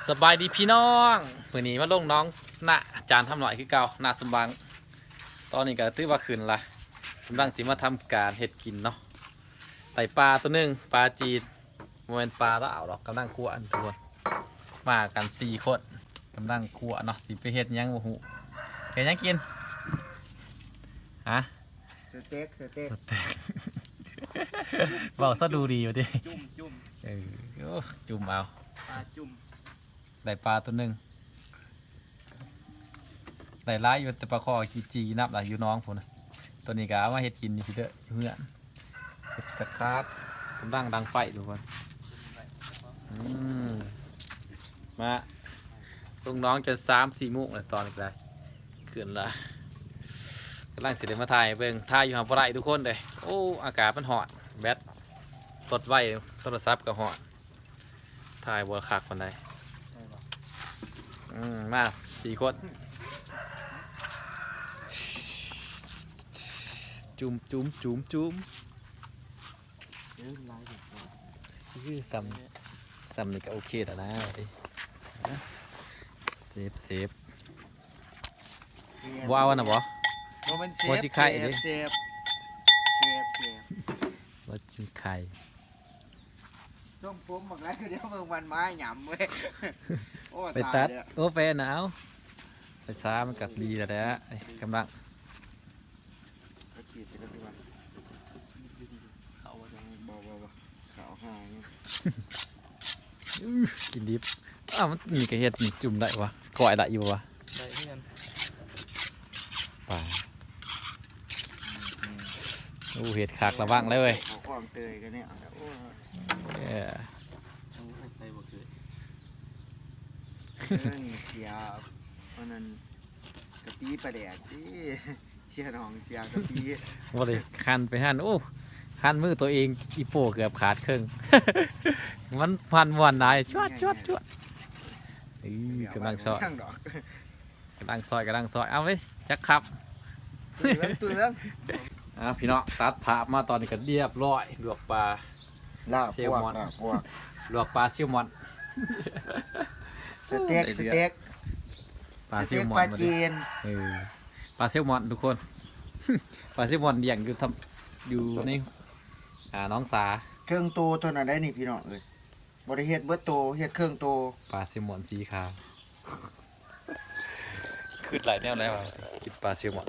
ສະບາຍດີພີ່ນ້ອງ ມື້ນີ້ມາລົງໜອງນາຈານທຳນ້ອຍຄືເກົ່າ ນາສົມຫວັງ. ຕອນນີ້ກໍຖືວ່າຂຶ້ນລະ ກຳລັງຊິມາທຳການເຮັດກິນເນາະ. ໄດ້ປາໂຕໜຶ່ງ ປາຈີນ ບໍ່ແມ່ນປາລາວດອກ ກຳລັງຂົ້ວ ອັນ ທຸກຄົນ ມາກັນສີ່ຄົນ ກຳລັງຂົ້ວເນາະ. ຊິໄປເຮັດຫຍັງບໍ່ຮູ້ ເຮັດຫຍັງກິນ? ຮະ? ສະເຕັກ ສະເຕັກ ສະເຕັກ ເວົ້າຊະດູດີວ່າຕິ ຈຸ່ມ ຈຸ່ມ ເອີ ໂອ້ ຈຸ່ມເອົາ ປາຈຸ່ມ ໄດ້ປາໂຕໜຶ່ງ ໄດ້ຫຼາຍຢູ່ ແຕ່ປາຄໍ່ຈີ່ໆ ນັບລະຢູ່ໜອງພຸ້ນນະ. ໂຕນີ້ກໍເອົາມາເຮັດກິນຢູ່ພີ້ເດີ ຢູ່ເຮືອນ ເຮັດຄັກໆ ກຳລັງດັງໄຟທຸກຄົນ. ອືມ ມາລົງໜອງຈົນສາມສີ່ໂມງແລ້ວ ຕອນນີ້ກໍໄດ້ຂຶ້ນລະ ກຳລັງຊິໄດ້ມາຖ່າຍໃຫ້ເບິ່ງ ຖ່າຍຢູ່ຫາບໍ່ໄດ້ທຸກຄົນເດ້. ໂອ້ ອາກາດມັນຮ້ອນ ແບັດລົດໄວ ໂທລະສັບກໍຮ້ອນ ຖ່າຍບໍ່ຄັກປານໃດ. ອືມ ມາສີ່ຄົນ ຈຸ່ມ ຈຸ່ມ ຈຸ່ມ ຈຸ່ມ ເອີ ຫຼາຍຢູ່ ຄືສ່ຳ ສ່ຳນີ້ກໍໂອເຄແລ້ວນະ. ເຊບ ເຊບ ບໍ່ເອົາອັນນັ້ນບໍ່? ບໍ່ແມ່ນເຊບ ບໍ່ຈິໄຄເດ້ ເຊບ ເຊບ ເຊບ ບໍ່ຈິໄຄ. ຊົງຜົມບັກຫຼາຍ ດຽວເບິ່ງມັນມາຫຍ້ຳເວີຍ. ໂອ້ ໄປຕັດ ຕາຍແລ້ວ ໂອ້ ໄປອັນນັ້ນເອົາ ໄປສາມັນກໍດີແລ້ວແຫຼະ ກຳລັງ ໄປຂີດໄປແລ້ວຕິວ່າ ເຂົາວ່າຈັ່ງ ບໍ່ ບໍ່ ບໍ່ ເຂົາຫາ ອື້ ກິນດິບ. ອ້າວ ມັນ ນີ້ກໍເຮັດ ນີ້ຈຸ່ມໄດ້ວະ ກ້ອຍໄດ້ຢູ່ວະ? ໄດ້ຄືກັນ ປາ ໂອ້ ເຮັດຄັກ ລະວັງເລີຍ ເຂົາຄວາມເຕີຍກັນນີ້ ໂອ້ ເອີ ໂອ້ ໃສ່ບໍ່ເກີດ ເອີ ນີ້ເສຍ ອັນນັ້ນ ກະປິປາແດກຕິ ເສຍໜອງ ເສຍກະປິ ບໍ່ໄດ້ຫັນໄປຫັ້ນ ໂອ້ ຫັນມືຕົວເອງ ອີໂປ້ເກືອບຂາດເຄິ່ງ ມັນຫັນມ່ວນຫຼາຍ ຈວດ ຈວດ ຈວດ. ເອີ ກຳລັງຊອຍ ກຳລັງຊອຍ ກຳລັງຊອຍ ເອົາເວີຍ ຈັກຄັບ ຕຸ້ຍເບິ່ງ ຕຸ້ຍເບິ່ງ. ອ່າ ພີ່ນ້ອງ ຕັດພາບມາຕອນນີ້ກໍລຽບຮ້ອຍ ລວກປາ ລາບ ແຊລມອນ ລວກປາແຊລມອນ ສະເຕັກ ສະເຕັກ ປາແຊລມອນ ປາຈີນ ເອີ ປາແຊລມອນທຸກຄົນ ປາແຊລມອນລ້ຽງຢູ່ ຢູ່ໃນ ອ່າ ໜອງສາ ເຄິ່ງໂຕເທົ່ານັ້ນໄດ໋ນີ້ ພີ່ນ້ອງເອີຍ. ບໍ່ໄດ້ເຮັດເບິດໂຕ ເຮັດເຄິ່ງໂຕ ປາແຊລມອນສີຂາວ ຄືໄດ້ແນວໃດວະ ກິນປາແຊລມອນ.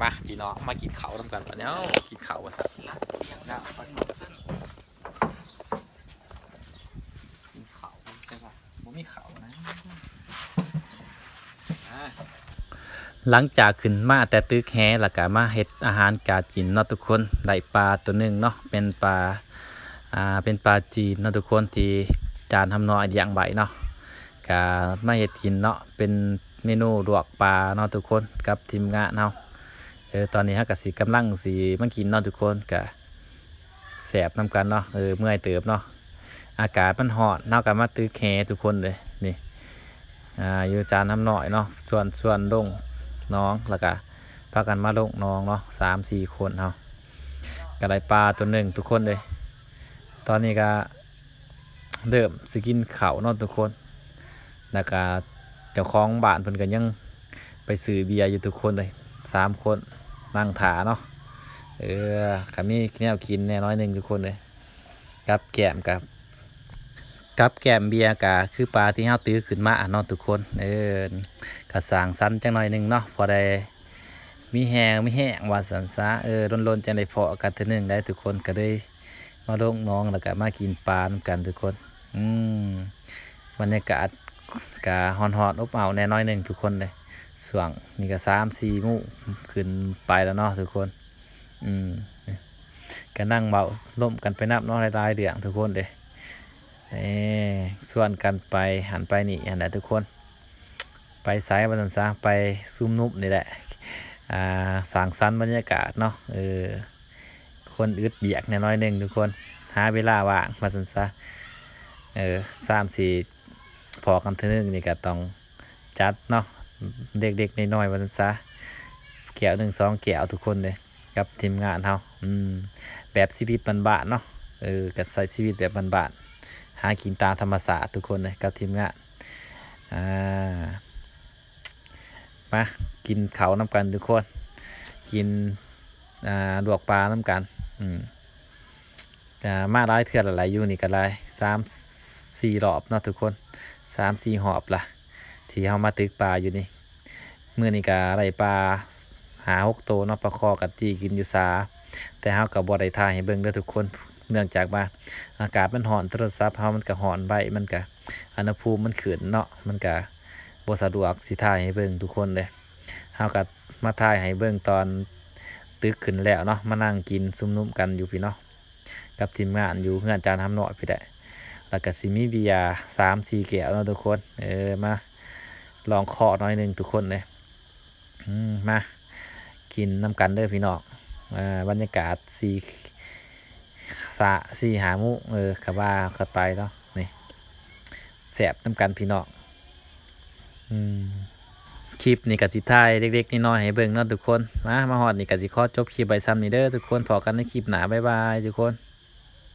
ມາ ພີ່ນ້ອງ ມາກິນເຂົ້ານຳກັນບາດນີ້ ເອົ້າ ກິນເຂົ້າວ່າຊັ້ນ ກິນເຂົ້າໃສ່ ບໍ່ມີເຂົ້ານະ. ອ່າ ຫຼັງຈາກຂຶ້ນມາແຕ່ຕຶກແຫ ແລ້ວກະມາເຮັດອາຫານການກິນເນາະທຸກຄົນ. ໄດ້ປາໂຕໜຶ່ງເນາະ ເປັນປາ ອ່າ ເປັນປາຈີນເນາະທຸກຄົນ ທີ່ຈານທຳນ້ອຍລ້ຽງໄວ້ເນາະ ກະມາເຮັດກິນເນາະ ເປັນເມນູລວກປາເນາະທຸກຄົນ ກັບທີມງານເຮົາ. ເອີ ຕອນນີ້ເຮົາກະຊິ ກຳລັງຊິມາກິນເນາະທຸກຄົນ ກະ ແຊບນຳກັນເນາະ. ເອີ ເມື່ອຍເຕີບເນາະ ອາກາດມັນຮ້ອນ ເຮົາກໍມາຕຶກແຫທຸກຄົນເລີຍນີ້ ອ່າ ຢູ່ຈານທຳນ້ອຍເນາະ ຊວນ ຊວນລົງໜອງ ແລ້ວກໍພາກັນມາລົງໜອງເນາະ ສາມສີ່ຄົນເຮົາ ກໍໄດ້ປາໂຕໜຶ່ງທຸກຄົນເລີຍ. ຕອນນີ້ກໍເລີ່ມຊິກິນເຂົ້າເນາະທຸກຄົນ. ແລ້ວກະເຈົ້າຂອງບ້ານເພິ່ນກະຍັງໄປຊື້ເບຍຢູ່ທຸກຄົນເລີຍ ສາມຄົນນັ່ງຖ້າເນາະ. ເອີ ກະມີແນວກິນແດ່ໜ້ອຍໜຶ່ງທຸກຄົນເລີຍ ກັບແກ້ມ ກັບ ກັບແກ້ມເບຍກະຄືປາທີ່ເຮົາຕຶກຂຶ້ນມາເນາະທຸກຄົນ. ເອີ ກະສ້າງສັນຈັກໜ້ອຍໜຶ່ງເນາະ ພໍໄດ້ມີແຮງມີແຮງວ່າຊັ້ນຊະ. ເອີ ດົນໆ ຈັ່ງໄດ້ພໍ້ກັນເທື່ອໜຶ່ງໄດ໋ທຸກຄົນ ກະເລີຍ ມາລົງໜອງ ແລ້ວກະມາກິນປານຳກັນທຸກຄົນ. ອືມ ບັນຍາກາດກະຮ້ອນໆ ອົບເອົາແດ່ໜ້ອຍໜຶ່ງທຸກຄົນເດ້. ຊ່ວງນີ້ກະສາມສີ່ໂມງຂຶ້ນໄປແລ້ວເນາະທຸກຄົນ. ອືມ ກະນັ່ງເວົ້າລົມກັນໄປນຳເນາະ ຫຼາຍໆເລື່ອງທຸກຄົນເດ້. ເອີ ຊວນກັນໄປຫັ້ນໄປນີ້ຫັ້ນແຫຼະທຸກຄົນ. ໄປໃສວ່າຊັ້ນຊະ ໄປຊຸມນຸມນີ້ແຫຼະ ອ່າ ສ້າງສັນບັນຍາກາດເນາະ. ເອີ ຄົນອຶດວຽກແດ່ໜ້ອຍໜຶ່ງທຸກຄົນ ຫາເວລາວ່າງວ່າຊັ້ນຊະ. ເອີ ສາມສີ່ພໍ້ກັນເທື່ອໜຶ່ງນີ້ກະຕ້ອງຈັດເນາະ ເລັກໆນ້ອຍໆວ່າຊັ້ນຊະ ແກ້ວໜຶ່ງສອງແກ້ວທຸກຄົນເດ້ ກັບທີມງານເຮົາ. ອືມ ແບບຊີວິດບ້ານໆເນາະ ເອີ ກໍໃຊ້ຊີວິດແບບບ້ານໆ ຫາກິນຕາມທຳມະຊາດທຸກຄົນເອີຍ ກັບທີມງານ. ອ່າ ມາກິນເຂົ້ານຳກັນທຸກຄົນ ກິນ ອ່າ ລວກປານຳກັນ. ອືມ ກໍມາຫຼາຍເທື່ອແລ້ວແຫຼະ ຢູ່ນີ້ກໍຫຼາຍ ສາມສີ່ຮອບເນາະທຸກຄົນ ສາມສີ່ຮອບລະ ທີ່ເຮົາມາຕຶກປາຢູ່ນີ້. ມື້ນີ້ກໍໄດ້ປາຫ້າຫົກໂຕເນາະ ປາຄໍ່ກັບຈີ່ກິນຢູ່ສາ ແຕ່ເຮົາກໍບໍ່ໄດ້ຖ່າຍໃຫ້ເບິ່ງເດີທຸກຄົນ ເນື່ອງຈາກວ່າອາກາດມັນຮ້ອນ ໂທລະສັບເຮົາມັນກໍຮ້ອນໄວ ມັນກໍ ອຸນຫະພູມມັນຂຶ້ນເນາະ ມັນກະບໍ່ສະດວກຊິຖ່າຍໃຫ້ເບິ່ງທຸກຄົນເດ້. ເຮົາກະມາຖ່າຍໃຫ້ເບິ່ງຕອນຕຶກຂຶ້ນແລ້ວເນາະ ມານັ່ງກິນຊຸມນຸມກັນຢູ່ພີ້ເນາະ ກັບທີມງານຢູ່ເຮືອນຈານຫຳນ້ອຍພີ້ແຫຼະ. ແລ້ວກະຊິມີເບຍສາມສີ່ແກ້ວເນາະທຸກຄົນ ເອີ ມາລອງເຄາະໜ້ອຍໜຶ່ງທຸກຄົນເດ້. ອືມ ມາກິນນຳກັນເດີພີ່ນ້ອງ. ເອີ ບັນຍາກາດສີ່ ສາມ ສີ່ຫ້າໂມງ ເອີ ກະວ່າກັນໄປເນາະ ນີ້ ແຊບນຳກັນພີ່ນ້ອງ. ອືມ ຄລິບນີ້ກະຊິຖ່າຍເລັກໆນ້ອຍໆໃຫ້ເບິ່ງເນາະທຸກຄົນ. ມາ ມາຮອດນີ້ກະຊິຂໍຈົບຄລິບໄວ້ຊ່ຳນີ້ເດີທຸກຄົນ ພໍ້ກັນໃນຄລິບໜ້າ ບາຍບາຍທຸກຄົນ.